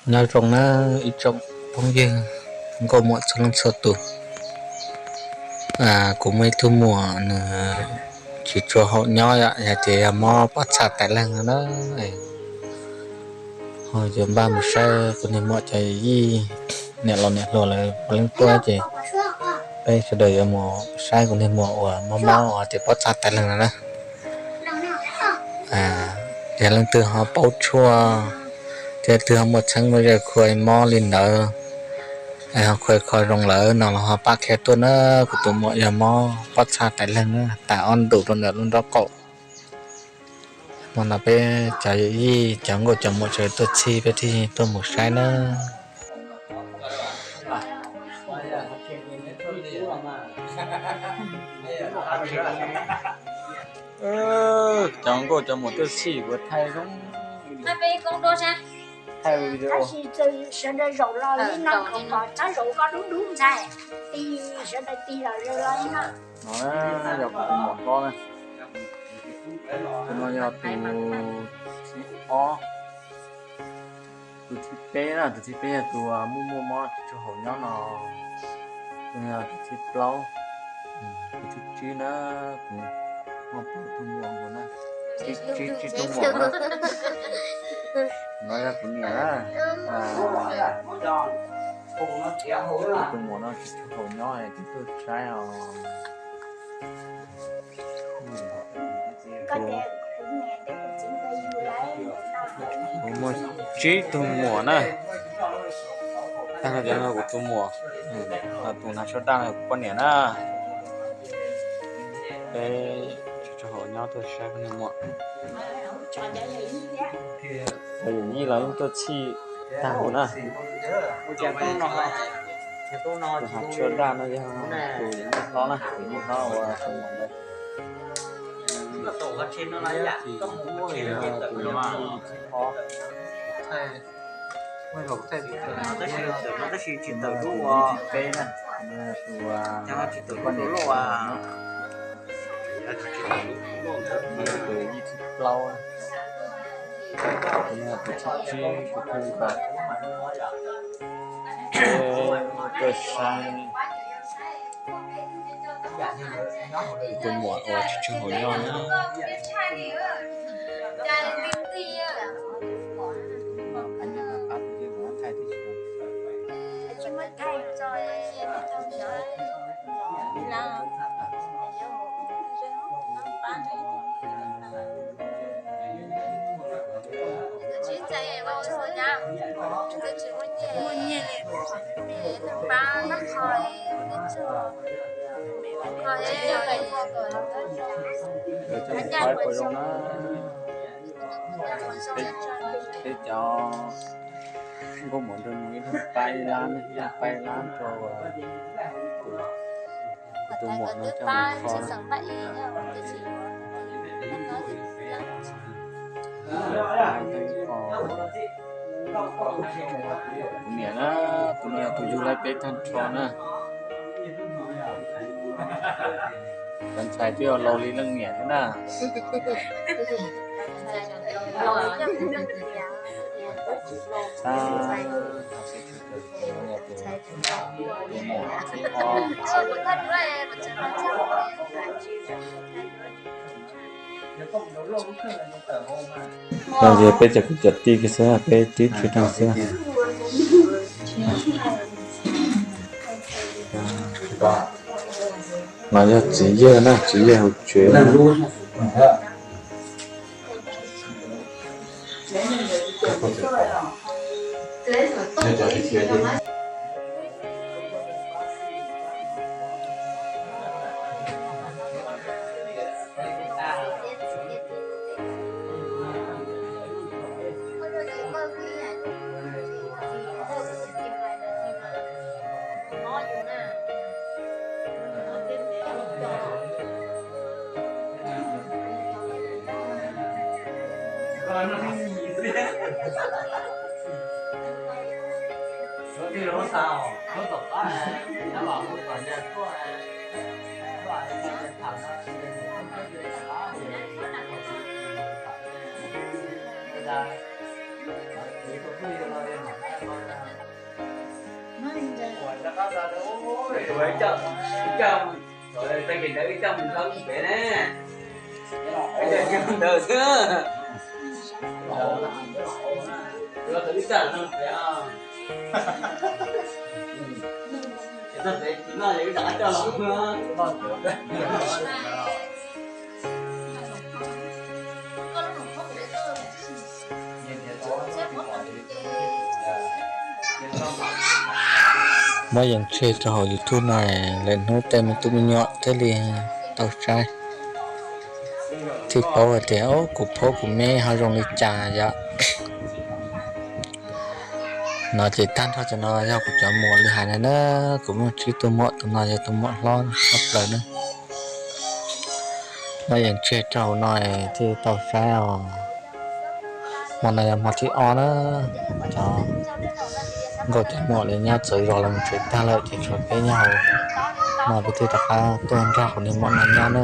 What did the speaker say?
Nyob zoo na ib tsoom phooj ywg nkauj muam txhua leej txhua tus. Kuv muaj ib tug muam nws tsis tshua haum nyob yom, yog tias yog mob pob txha tais leeg no na. Ho yuav npaj mus saib kuv niag muam cov yij, niam laus niam hluas lawv puav leej tuaj ces peb sawv daws yuav mus saib kuv niag muam uas mob mob uas tias pob txha tais leeg no na. Yog leej twg ho paub tshuaj thiab leej twg ho muaj txheeb muaj ze khuam mob li ntawd, ho khuam kho zoo lawm no los ho pab qhia tuaj na. Kuv tus muam yog mob pob txha tais leeg na, tas ob ntus rau ntawm lub nrob qaum. Hmo no peb cov yawm yij cov nkauj cov muam sawv daws tuaj txhij peb thiaj tuaj mus saib na. Cov nkauj cov muam tuaj txhij kuv thaij zoo, thaij video. Sawv daws zaum los li no kom tab zaum koj dub dub ntxhais, tig sawv daws tig los zaum los li no. No yog kuv tus muam hlob na, tus no yog tus thib ob, tus thib peb na, tus thib peb yog tus muaj muaj mob tsis tshua haum nyob no, tus no yog tus thib plaub, tus thib tsib na, kuv muaj plaub tug muam nkaus na, tsib tug muam na. No yog kuv niam na, kuv tus muam no tsis tshua haum nyob ces tuaj saib os. Kuv muaj tsib tug muam na, tag nrho cov no kuv tus muam, tus hnav tsho daj no kuv poj niam na. Peb tsis tshua haum nyob tuaj saib kuv niag muam. Cov yawm yij los yeej tuaj txhij tag huv na. Tus hnav tsho daj no yog tus yawm yij hlob na, yawm yij hlob ua tus muam ntawd. Tus thib ob, tus thib peb na, tus poj niam, tus yawm yij thib plaub, tus thib tsib, tus thib peb. Tuaj saib tus muam uas tsis tshua haum nyob na. Coj mus pab puas zoo na. Peb cov nkauj muam nrog nws ib leeg pab ib lab, ib leeg pab ib lab rau tus muam no coj mus kho. Kuv niam na, tus no yog tus yug laib peb tag nrho na. Cov ntxhais twb yog laus li leej niam thiab na. Tus muam thib ob. No ces peb cov kwv cov tij kiag xwb, peb tib tsis tau xwb. No yog txiv yawg na, txiv yawg hauv tsev. Ib co, ib co, tag kis ntawd ib co mus nrog pem ne, ib co ntawd xwb. Ib co no pem, ib co pem no yog ib co los. Muab yees tseg rau hauv YouTube no, lwm hnub tej me tub me nyuam thiaj li tau saib, thiaj paub hais tias kuv phob kuv me ho zoo li cas yom. No ces tag nrho cov no yog kuv cov muam li hais na, kuv muaj tsib tug muam, tus no yog tus muam hlob tshaj plaws na. Muab yees tseg rau hauv no thiaj tau saib os. Hmo no yog hmo thib ob na, cov nkauj cov muam li nyob txawv zos los mus tsev tag lawm ces tshuav peb nyob hauv no, peb thiaj rov qab tuaj nrog kuv niag muam no nyob na.